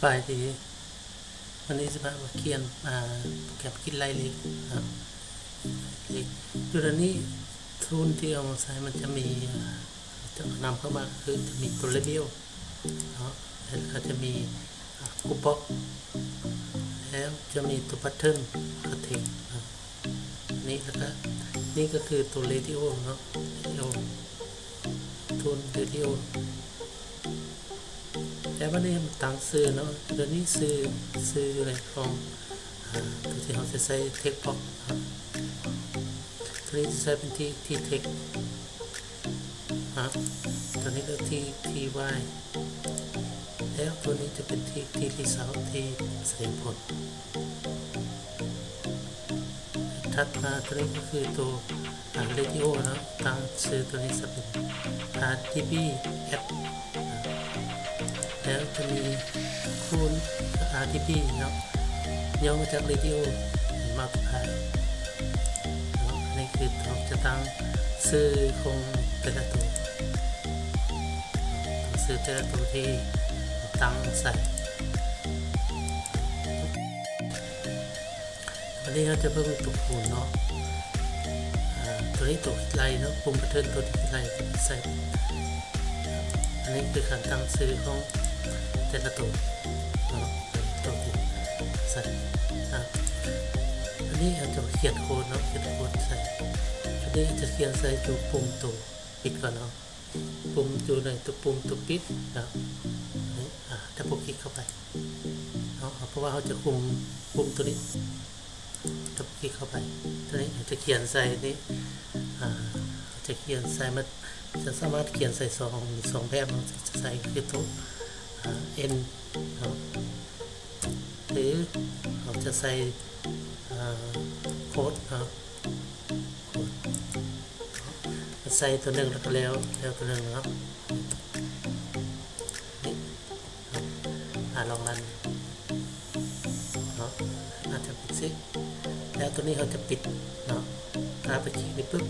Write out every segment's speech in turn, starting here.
ສະບາຍດີ ວັນນີ້ຊິພາມາຂຽນ ອ່າ ໂປຣແກຣມຄິດໄລ່ເລກເນາະ ເລກ. ຢູ່ໃນນີ້ tool ທີ່ເອົາມາໃຊ້ ມັນຈະມີ ອ່າ ຈະນຳເຂົ້າມາ ຄືຈະມີຕົວ label ເນາະ ແລ້ວກໍຈະມີ ອ່າ group box ແລ້ວຈະມີຕົວ pattern ແລ້ວກໍ text ເນາະ. ນີ້ ແລ້ວກໍ ນີ້ກໍຄືຕົວ radio ເນາະ radio tool radio. ແລ້ວບັດນີ້ມາຕັ້ງຊື່ເນາະ ຕົວນີ້ຊື່ ຊື່ຢູ່ໃນຂອງ ອ່າ ຕົວທີ່ເຮົາຈະໃສ່ text box ເນາະ. ຕົວນີ້ຈະໃສ່ເປັນທີ່ ທີ່ text ເນາະ ຕົວນີ້ກໍທີ່ ທີ່ Y ແລ້ວຕົວນີ້ຈະເປັນທີ່ ທີ່ result ທີ່ສະແດງຜົນ. ຖັດມາຕົວນີ້ກໍຄືຕົວ ອ່າ radio ເນາະ ຕັ້ງຊື່ຕົວນີ້ຊະເປັນ RDB app ແລ້ວຈະມີຄູນ RDB ເນາະ ຫຍໍ້ມາຈາກ radio multiply ເນາະ. ອັນນີ້ຄືເຮົາຈະຕັ້ງຊື່ຂອງແຕ່ລະໂຕ ຕັ້ງຊື່ແຕ່ລະໂຕທີ່ຕັ້ງໃສ່. ອັນນີ້ເຮົາຈະເບິ່ງຕົວຄູນເນາະ ອ່າ ຕົວນີ້ຕົວຄິດໄລ່ເນາະ ປຸ່ມ pattern ຕົວທີ່ຄິດໄລ່ໃສ່. ອັນນີ້ຄືການຕັ້ງຊື່ຂອງແຕ່ລະໂຕເນາະ ຕົວທີ່ໃສ່. ອ່າ ອັນນີ້ເຮົາຈະຂຽນໂຄດເນາະ ຂຽນໂຄດໃສ່. ອັນນີ້ຈະຂຽນໃສ່ຕົວປຸ່ມຕົວປິດກ່ອນເນາະ ປຸ່ມຢູ່ໃນຕົວປຸ່ມຕົວປິດເນາະ. ນີ້ ອ່າ double click ເຂົ້າໄປເນາະ ເພາະວ່າເຮົາຈະຄຸມປຸ່ມຕົວນີ້ double click ເຂົ້າໄປ. ຕົວນີ້ເຮົາຈະຂຽນໃສ່ນີ້ ອ່າ ເຮົາຈະຂຽນໃສ່ ມັນຈະສາມາດຂຽນໃສ່ສອງ ມີສອງແບບເນາະ ຈະໃສ່ຄືຕົວ ອ່າ N ເນາະ ຫຼືເຮົາຈະໃສ່ ອ່າ ໂຄດເນາະ ໂຄດ ໃສ່ຕົວໜຶ່ງແລ້ວກໍແລ້ວ ແລ້ວຕົວໜຶ່ງເນາະ. ນີ້ ອ່າ ລອງລັນເນາະ ອາດຈະເປັນຊິ ແລ້ວຕົວນີ້ເຮົາຈະປິດເນາະ. ຖ້າໄປຄລິກນີ້ປຶບ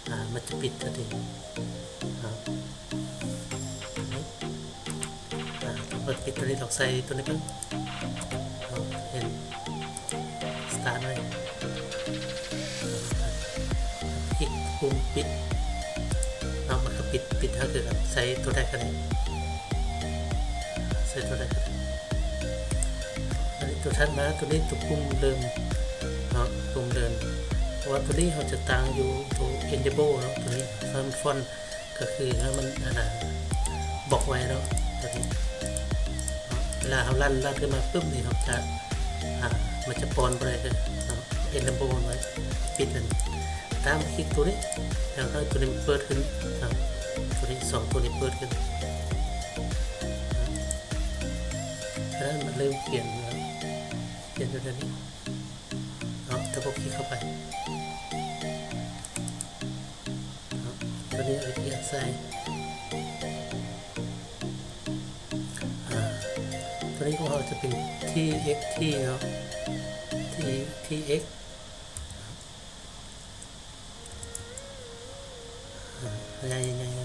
ອ່າ ມັນຈະປິດທັນທີເນາະ. ນີ້ ອ່າ ເຮົາເປີດປິດຕົວນີ້ ລອງໃສ່ຕົວນີ້ເບິ່ງເນາະ ເຫັນ start ໄວ້ ຄລິກປຸ່ມປິດເນາະ ມັນກໍປິດ ປິດໃຫ້ຄືກັນ. ໃສ່ຕົວໃດກໍໄດ້ ໃສ່ຕົວໃດກໍໄດ້. ອັນນີ້ຕົວຖັດມາ ຕົວນີ້ຕົວປຸ່ມເລີ່ມເນາະ ປຸ່ມເລີ່ມ ເພາະວ່າຕົວນີ້ເຮົາຈະຕັ້ງຢູ່ຕົວ enable ເນາະ ຕົວນີ້ font ກໍຄືໃຫ້ມັນ ອັນນ່າ ບລັອກໄວ້ເນາະ ຕົວນີ້. ເວລາເຮົາລັນ ລັນຂຶ້ນມາປຶບນີ້ ເຮົາຈະ ອ່າ ມັນຈະປ່ອນບໍ່ໄດ້ເດີເນາະ enable ໄວ້ ປິດມັນ. ຕາມຄລິກຕົວນີ້ ແລ້ວໃຫ້ຕົວນີ້ມັນເປີດຂຶ້ນເນາະ ຕົວນີ້ ສອງຕົວນີ້ເປີດຂຶ້ນ. ສະນັ້ນມັນເລີ່ມຂຽນແລ້ວ ຂຽນຢູ່ໃນນີ້ເນາະ double click ເຂົ້າໄປເນາະ. ຕົວນີ້ເອົາຂຽນໃສ່ ອ່າ ຕົວນີ້ຂອງເຮົາຈະເປັນ txt ເນາະ txt ອ່າ ໃຫຍ່ໆ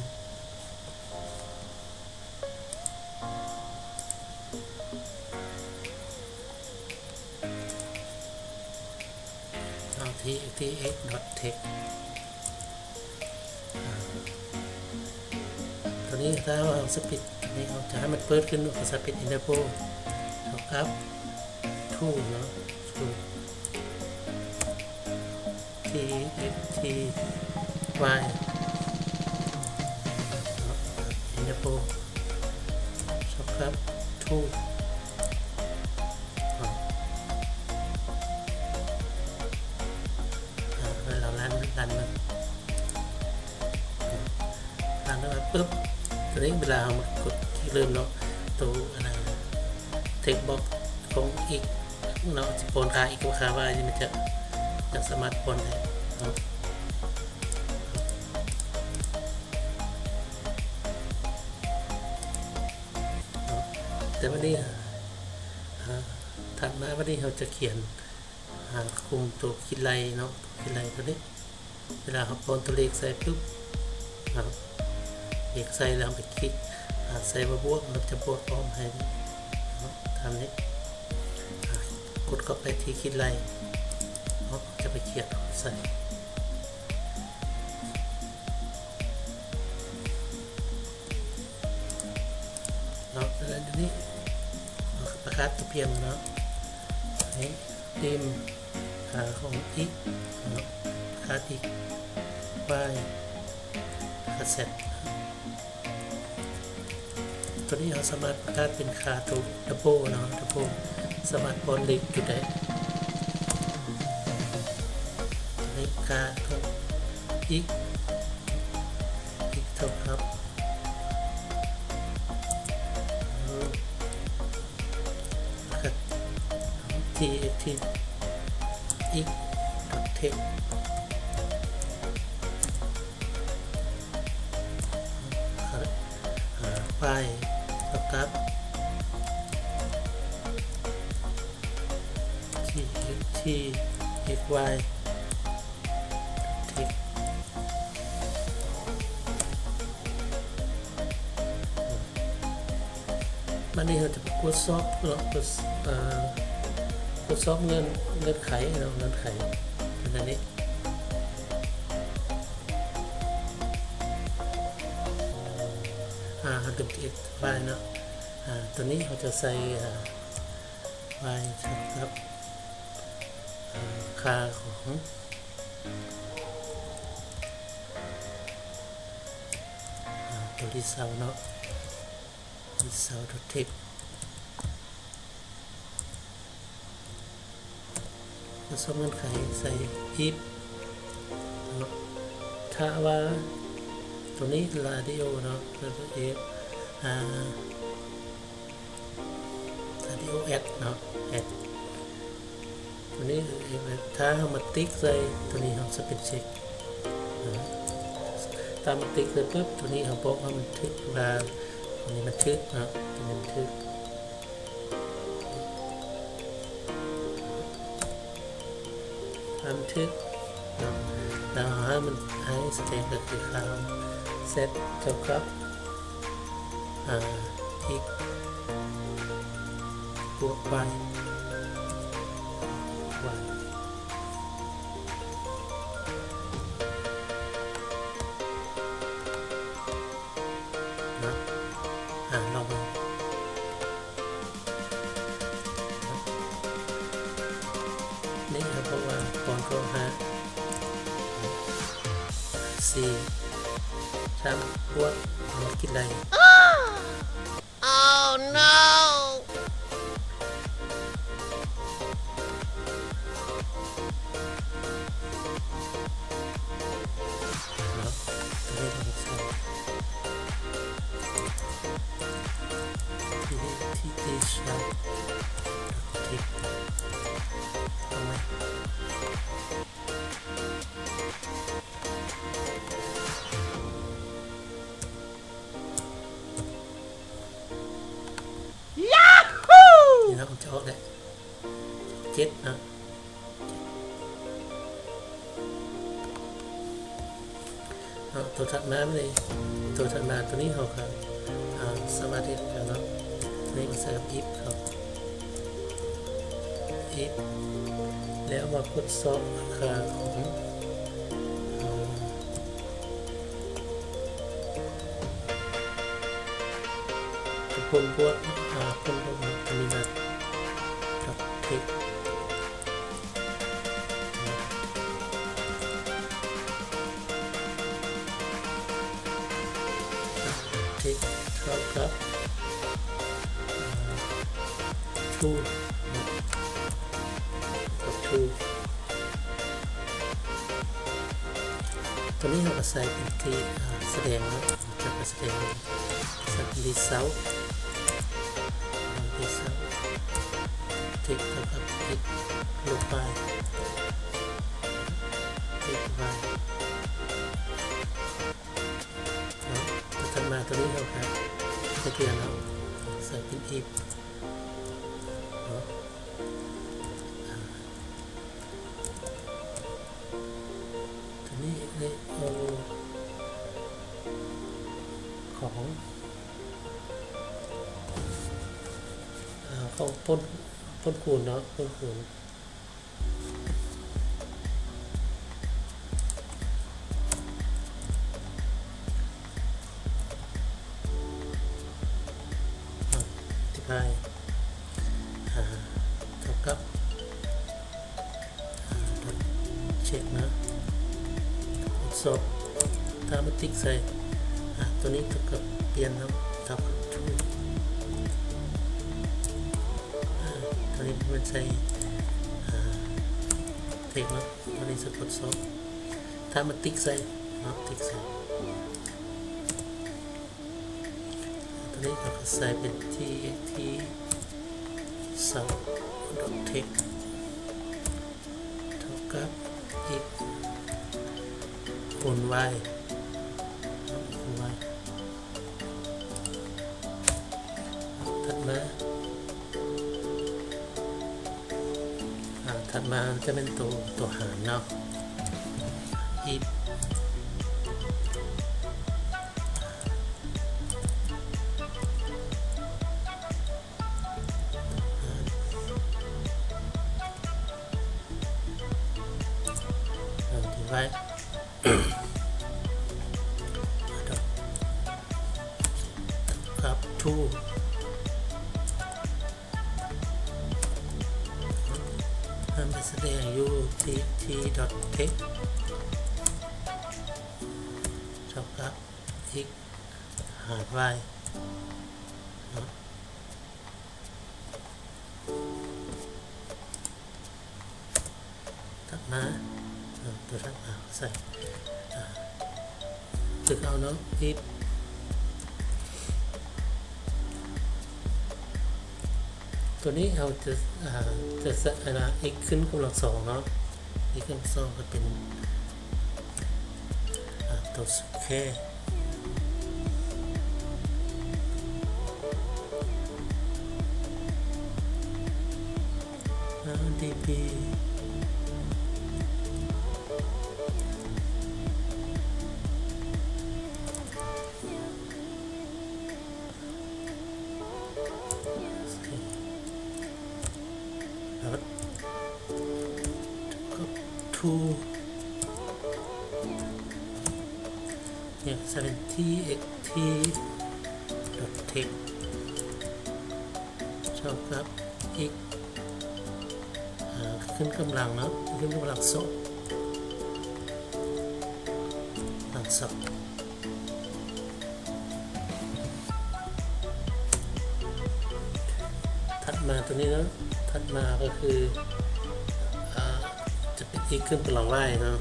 ເອົາ txt.text ຕົວນີ້ ຖ້າເຮົາສະປິດ ນີ້ ເຮົາຈະໃຫ້ມັນເປີດຂຶ້ນ ເຮົາກໍສະປິດ enable ເທົ່າກັບ tool ເນາະ tool txt y enable ເທົ່າກັບ tool ເນາະ. ອ່າ ເວລາລັນ ລັນມັນ ຜ່ານມາປຶບ ຕົວນີ້ເວລາເຮົາມາກົດທີ່ເລີ່ມເນາະ ໂຕອັນນັ້ນ text box ຂອງ x ເນາະ ຊິປ້ອນຄ່າ x ຄ່າ y ນີ້ ມັນຈະ ຈະສາມາດປ້ອນໄດ້ເນາະ. ເນາະ ແຕ່ບັດນີ້ ອ່າ ຖັດມາບັດນີ້ເຮົາຈະຂຽນ ອ່າ ກຸ່ມໂຕຄິດໄລ່ເນາະ ໂຕຄິດໄລ່ຕົວນີ້ ເວລາເຮົາປ້ອນຕົວເລກໃສ່ປຶບ ເນາະ ເລກໃສ່ແລ້ວເຮົາໄປຄລິກ ອ່າ ໃສ່ວ່າບວກ ມັນຈະບວກພ້ອມໃຫ້ເນາະ. ຕາມນີ້ ກົດເຂົ້າໄປທີ່ຂີດໄລ່ເນາະ ຈະໄປຂຽນໃສ່ເນາະ ແລ້ວດຽວນີ້ເຮົາກໍປະກາດຕົວປ່ຽນເນາະ ໃຫ້ ເຕັມຄ່າຂອງ x ເນາະ ຄ່າ x y ຄ່າ z ຕົວນີ້ເຮົາສາມາດປະກາດເປັນຄ່າໂຕ double ເນາະ double ສາມາດປ້ອນເລກຢູ່ໄດ້ ເລກຄ່າຂອງ x x ເທົ່າກັບ x ທີ່ x ທີ່ x text ອາ y ເທົ່າກັບ x ທີ່ x y text ບັດນີ້ເຮົາຈະກວດສອບເນາະ ກວດ ເອີ ກວດສອບເງື່ອນ ເງື່ອນໄຂເນາະ ເງື່ອນໄຂເປັນອັນນີ້ ອາ ເຮົາເຕີມ x y ເນາະ ອາ ຕົວນີ້ເຮົາຈະໃສ່ ອາ y ເທົ່າກັບ ອາ ຄ່າຂອງ ອາ ຕົວ result ເນາະ result.text ກວດສອບເງື່ອນໄຂໃສ່ if ເນາະ ຖ້າວ່າຕົວນີ້ radio ເນາະ radio ອາ radio add ເນາະ add ຕົວນີ້ if ຖ້າເຮົາມາຕິກໃສ່ຕົວນີ້ ເຮົາຈະເປັນ check ເນາະ ຖ້າມາຕິກໃສ່ປຶບ ຕົວນີ້ເຮົາບອກໃຫ້ມັນຖືກວ່າ ຕົວນີ້ມັນຖືກເນາະ ຕົວນີ້ມັນຖືກ ບັນທຶກເນາະ ແລ້ວໃຫ້ມັນ ໃຫ້ສະແດງກໍຄືຄ່າ z ເທົ່າກັບ ອາ x ບວກ y y ເນາະ ອາ ລອງເບິ່ງເນາະ ນີ້ເຮົາບອກວ່າປ້ອນກໍຫ້າ ສີ່ ສາມ ບວກ ເອົາມາຄິດໄລ່ Oh no! ເນາະ ຕົວເລກຂອງເຮົາ ທີ່ ທີ່ ທີ່ ທີ່ ເອົາໃໝ່ Yahoo! ນີ້ເນາະ ມັນຈະອອກແຫຼະ ເຈັດເນາະ ເນາະ ຕົວຖັດມານີ້ ຕົວຖັດມາຕົວນີ້ເຮົາກໍ ອາ ສາມາດເຮັດໄດ້ເນາະ ຕົວນີ້ກໍໃສ່ກັບ if ເນາະ if ແລ້ວມາກວດສອບຄ່າຂອງ ອາ ຜົນບວກ ອາ ຜົນບວກ determinant ກັບ text text ເທົ່າກັບ two ກັບ two ຕົວນີ້ເຮົາກໍໃສ່ເປັນທີ່ ອາ ສະແດງເນາະ ຈະໄປສະແດງ result result text ເທົ່າກັບ x ລົບ y x y ເນາະ ແລ້ວຖັດມາຕົວນີ້ເຮົາກໍເຮັດຄືກັນເນາະ ໃສ່ເປັນ if ເນາະ ຕົວນີ້ເລີຍ ເອົາຂອງ ເອົາຂອງ ພົ້ນ ພົ້ນຄູນເນາະ ພົ້ນຄູນ ອະທິບາຍ ອາ ເທົ່າກັບ ອາ ເຊັກນະ ທົດສອບ ຖ້າມາຕິກໃສ່ ອາ ຕົວນີ້ເທົ່າກັບປ່ຽນເນາະ ເທົ່າກັບ true ອາ ຕົວນີ້ແມ່ນໃສ່ ອາ ເທັກເນາະ ຕົວນີ້ສະກົດຊອບ ຖ້າມາຕິກໃສ່ເນາະ ຕິກໃສ່ ຕົວນີ້ເຮົາກະໃສ່ເປັນ txt ເຊົາ text ເທົ່າກັບ x ຄູນ y ຄູນ y ຖັດມາ ອາ ຖັດມາຈະແມ່ນໂຕ ໂຕຫານເນາະ if ອາ ທີ່ໄວ້ ກັບ true ມັນຈະສະແດງຢູ່ທີ່ t.text ເທົ່າກັບ x ຫານ y ເນາະ. ຖັດມາ ເອີ ຕົວຖັດມາໃສ່ ອາ ຄືເກົ່າເນາະ if ຕົວນີ້ເຮົາຈະ ອາ ຈະໃສ່ ອາ x ຂຶ້ນກຳລັງສອງເນາະ x ຂຶ້ນສອງກະເປັນ ອາ ຕົວ square ອາ db ເທົ່າກັບ true ເນຍ txt.text ເທົ່າກັບ x ອາ ຂຶ້ນກຳລັງເນາະ ຂຶ້ນກຳລັງສອງ ຫຼັງສອງ ຖັດມາຕົວນີ້ເນາະ ຖັດມາກະຄື ອາ ຈະເປັນ x ຂຶ້ນກຳລັງ y ເນາະ.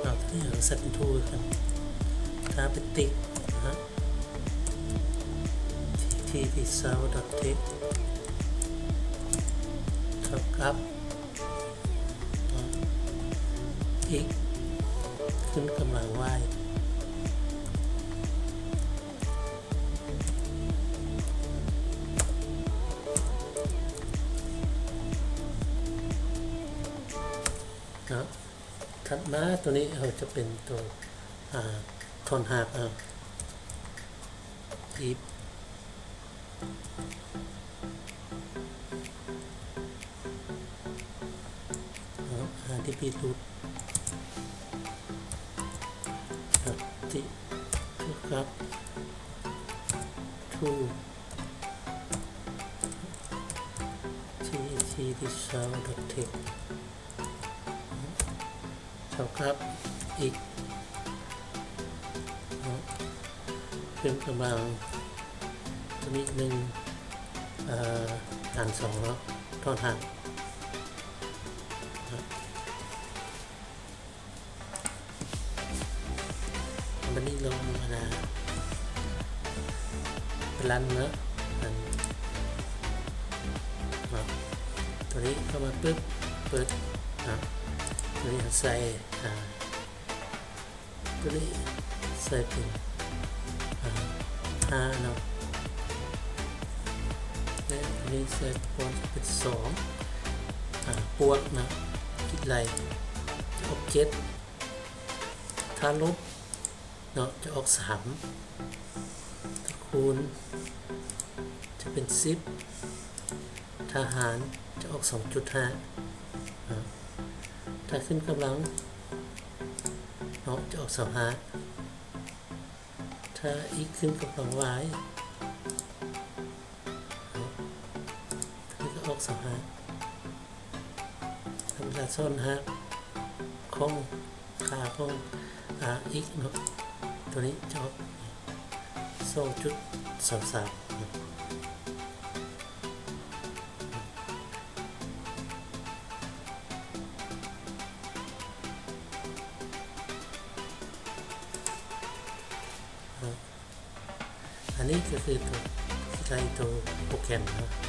ເອົາຕົວນີ້ໃສ່ເປັນ true ຄືກັນ ຖ້າເປັນ text ນະ txt ເທົ່າກັບ x ເທົ່າກັບ x ຂຶ້ນກຳລັງ y ເນາະ. ຖັດມາຕົວນີ້ເຮົາຈະເປັນຕົວ ອາ ທ່ອນຮາກ ອາ if ເນາະ ອາ db root ອາ ເທົ່າກັບ true txt ທີ່ເຊົາ text ເທົ່າກັບ x ເນາະ ເພີ່ມກຳລັງຕົວນີ້ໜຶ່ງ ເອີ ຫານສອງເນາະ ທ່ອນຮາກ ບາດນີ້ລົງ ອັນນ່າ ເປັນລັນເນາະ ອັນ ເນາະ ຕົວນີ້ເຂົ້າມາປຶບ ເປີດ ເນາະ ຕົວນີ້ໃສ່ ອາ ຕົວນີ້ໃສ່ເປັນ ອາ ຫ້າເນາະ ແລະ ຕົວນີ້ໃສ່ປອນເປັນສອງ ອາ ບວກເນາະ ຄິດໄລ່ຈະອອກເຈັດ ຖ້າລົບເນາະ ຈະອອກສາມ ຖ້າຄູນຈະເປັນສິບ ຖ້າຫານຈະອອກສອງຈຸດຫ້າເນາະ ຖ້າຂຶ້ນກຳລັງເນາະ ຈະອອກຊາວຫ້າ ຖ້າ x ຂຶ້ນກຳລັງ y ເນາະ ຕົວນີ້ກໍອອກຊາວຫ້າ ທຳເວລາຊ້ອນຮາກຂອງຄ່າຂອງ ອາ x ເນາະ ຕົວນີ້ຈະອອກສອງຈຸດສາມສາມເນາະ. ອັນນີ້ກໍຄືຕົວ ໃສ່ຕົວໂປຣແກຣມເນາະ.